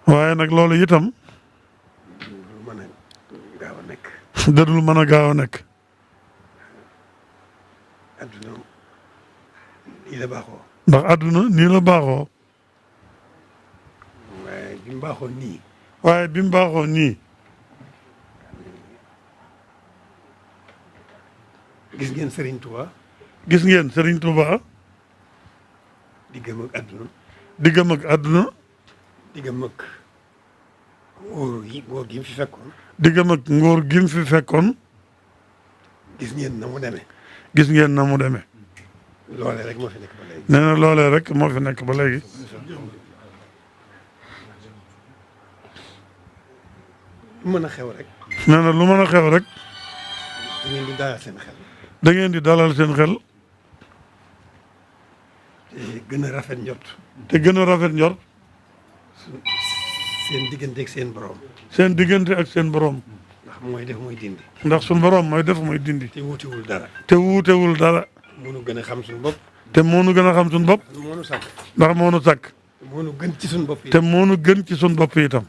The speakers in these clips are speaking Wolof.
waaye nag loolu itam mën a gaaw a nekk. dadul mën a gaaw a nekk. adduna nii la baaxoo. ndax àdduna nii la baaxoo. waaye bi mu baaxoo nii. waaye bi mu baaxoo nii. gis ngeen Serigne Touba. gis ngeen Serigne Touba. diggam ak adduna. diggam ak àdduna. diggam ak ngóor gi mu fi fekkoon. diggam ak ngóor gi mu fi fekkoon. gis ngeen na mu demee. gis ngeen na mu demee. loolee rek moo fi nekk ba léegi. nee na loolee rek moo fi nekk ba léegi. lu mën a xew rek. nee na lu mën a xew rek. da ngeen di dalal seen xel. da ngeen di dalal seen xel. te gën a rafet njort. te gën a rafet njort. seen diggante ak seen borom. seen diggante ak seen borom. ndax mooy def mooy dindi. ndax suñu borom mooy def mooy dindi. te wuutiwul dara. te wuutewul dara. moo gën a xam suñu bopp. te moo nu gën a xam suñu bopp. moo nu sàkk. ndax moo nu sàkk. te moo nu gën ci suñu bopp yi. te moo nu gën ci suñu bopp itam.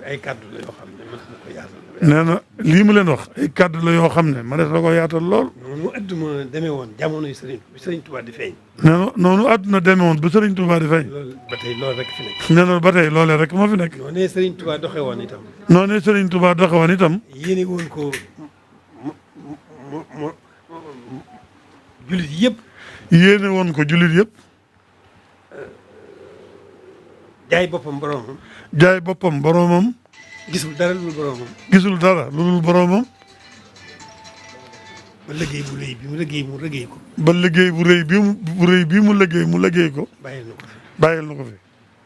ay kàddu la yoo xam ne mën na ko yaatal. nee na lii mu leen wax ay kàddu la yoo xam ne ma des na ko yaatal lool. noonu adduna demee woon jamono yu Sëriñ Tuubaa di feeñ. nee na noonu àdduna demee woon ba Serigne Touba di feeñ. loolu ba tey loolu rek fi nekk. nee na ba tey loolee rek moo fi nekk. noonu Sëriñ Tuubaa doxee woon itam. noonu Serigne Touba doxe woon itam. yéene woon ko mu jullit yëpp. yéene woon ko jullit yëpp. jaay boppam boromam. jaay boppam boromam. gisul dara lu dul boromam. gisul dara lu dul boromam. ba liggéey bu rëy bi mu liggéey mu liggéey ko. ba liggéey bu rëy bii mu liggéey ko. bàyyil na ko fi. bàyyil na ko fi.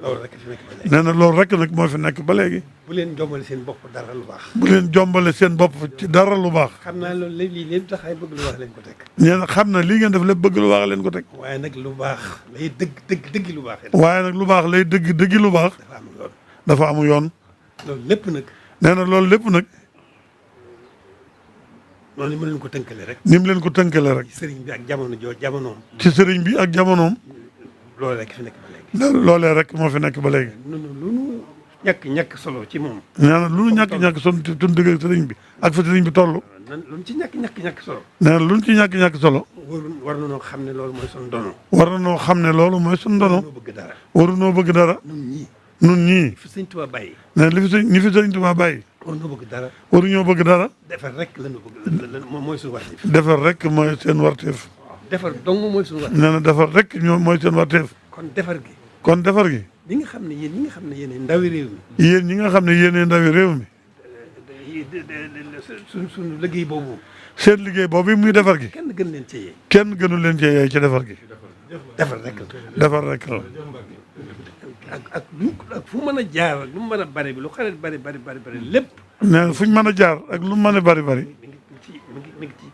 loolu rek fi nekk ba léegi. nee na loolu rek nag moo fi nekk ba léegi. bu leen jombale seen bopp dara lu baax. bu leen jombale seen bopp ci dara lu baax. xam naa loolu lii lépp taxaay bëgg lu baax leen ko teg. nee na xam na lii ngeen def lépp bëgg lu baax leen ko teg. waaye nag lu baax lay dëgg lu baax. waaye nag lu baax lay dëgg lu baax. dafa am yoon. dafa amu yoon. loolu lépp nag. nee na loolu lépp nag. noonu mu leen ko tënkale rek. ni mu leen ko tënkale rek. sëriñ bi ak jamono jamonoom. ci sëriñ bi ak jamonoom. loolu rek fi nekk ba léegi. loolee rek moo fi nekk ba léegi. lu nu ñàkk solo ci moom. nee na lu nu ñàkk son tun dëgg sëriñ bi ak fa sëriñ bi toll. lu nu ci ñàkk solo. nee na lu nu ci ñàkk solo. war na noo xam ne loolu mooy son dono. war na noo xam ne loolu mooy suñu dono. noo bëgg dara. waru noo bëgg dara. nun ñii. fi sëñ Tuubaa bàyyi. nee na ñi fi sëriñ Tuubaa bàyyi. waru noo bëgg dara. waru ñoo bëgg dara. defar rek la nu bëgg mooy suñu warteef. defar rek mooy seen warteef. defar dong mooy suñu warteef. nee na defar rek mooy seen warteef. kon defar gi. kon defar gi. ñi nga xam ne yéen ñi nga xam ne yéen ndawi réew mi. yéen ñi nga xam ne yéen ndawi réew mi. suñu liggéey boobu. seen liggéey boobu muy defar gi. kenn gën leen cee yee. kenn gënu leen cee yee ci defar gi. defar rek la. defar rek la. ak fu mën a jaar ak lu mu mën a bari bi lu xarit bari lépp. nee na fu ñu mën a jaar ak lu mu mën a bari. mi ngi ci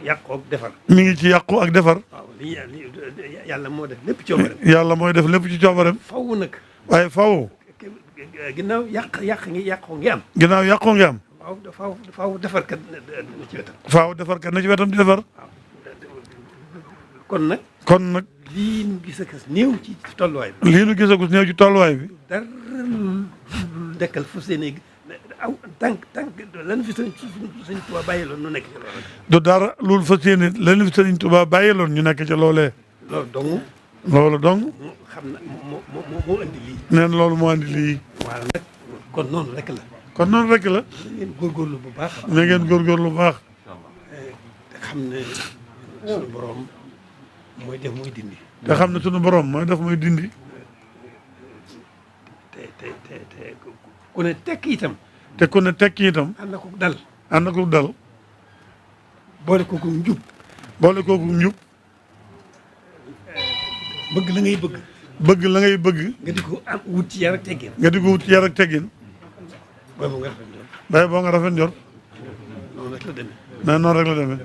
yàqu ak defar. mi ngi ci yàqu ak defar. waaw yàlla moo def lépp coobareem. yàlla mooy def lépp ci coobareem. faw nag. waaye faw. ginnaaw yàqu ngi am. ginnaaw yàqu ngi am. faaw defarkat na ci wetam. faaw defarkat na ci wetam di defar. kon nag. lii nu gis ak néew ci tolluwaay bi. lii nu gis ak néew ci tolluwaay bi. dara lu dekkal fu seen aw tànk lan fi sëñ Tuubaa bàyyiloon nu nekk ci loolu. du dara loolu fas yéene lan fi sëñ Tuubaa bàyyiloon ñu nekk ca loolee. loolu dong. xam na moo indi lii. nee na loolu moo indi lii. waaw nag kon noonu rek la. kon noonu rek la. na ngeen góorgóorlu bu baax. na ngeen góorgóorlu bu baax. te xam ne suñu borom mooy def mooy dindi. te xam ne suñu borom mooy def mooy dindi. te ku ne tekk itam. te ku ne tekki itam. ànd ko dal. ànd ko dal. boole kooku njub. boole kooku njub. bëgg la ngay bëgg. bëgg la ngay bëgg. nga di ko am wut ci yar ak teggin. nga di ko wut ci yar ak teggin. boobu nga rafet njort. bay boo nga rafet njort. noonu rek la demee. nee noonu rek la demee.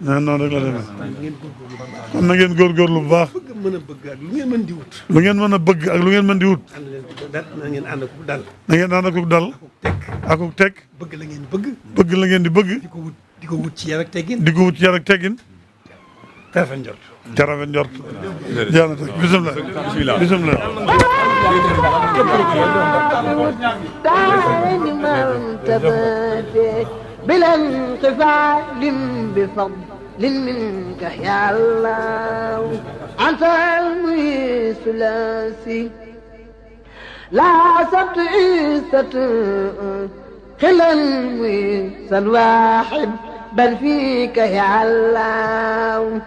nee noonu rek la demee. kon ngeen góorgóorlu bu baax. kon na ngeen góorgóorlu bu baax. bëgg mën a bëgg ak lu ngeen mën di wut. lu ngeen mën a bëgg ak lu ngeen mën di wut. ànd leen ko dal na ngeen ànd ko dal. na ngeen ànd ak dal. tekk akuk teg. bëgg la ngeen bëgg. bëgg la ngeen di bëgg. di ko wut ci yar ak teggin. di ko wut ci yar ak teggin. te rafet njort. te rafet njort. jaana tak bisimilah. bisimilah. دعني مرتبتي بلا انقفال بفضل منك يا الله أنت المحيي الثلاثي لا سبت عيسة خلا المحيي الواحد بل فيك يا الله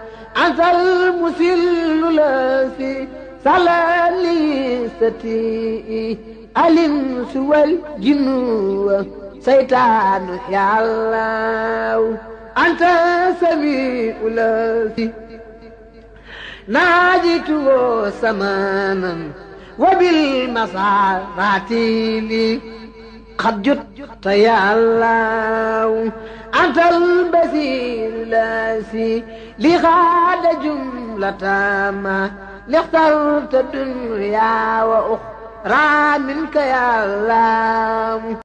أنت المسل الذي سلالي ستي الإنس والجن سيطان يا الله أنت سميع الذي ناجيته سمانا وبالمصارات لي قد جدت يا الله أنت البصير الذي لغاد جملة ما لاخترت الدنيا وأخرى منك يا الله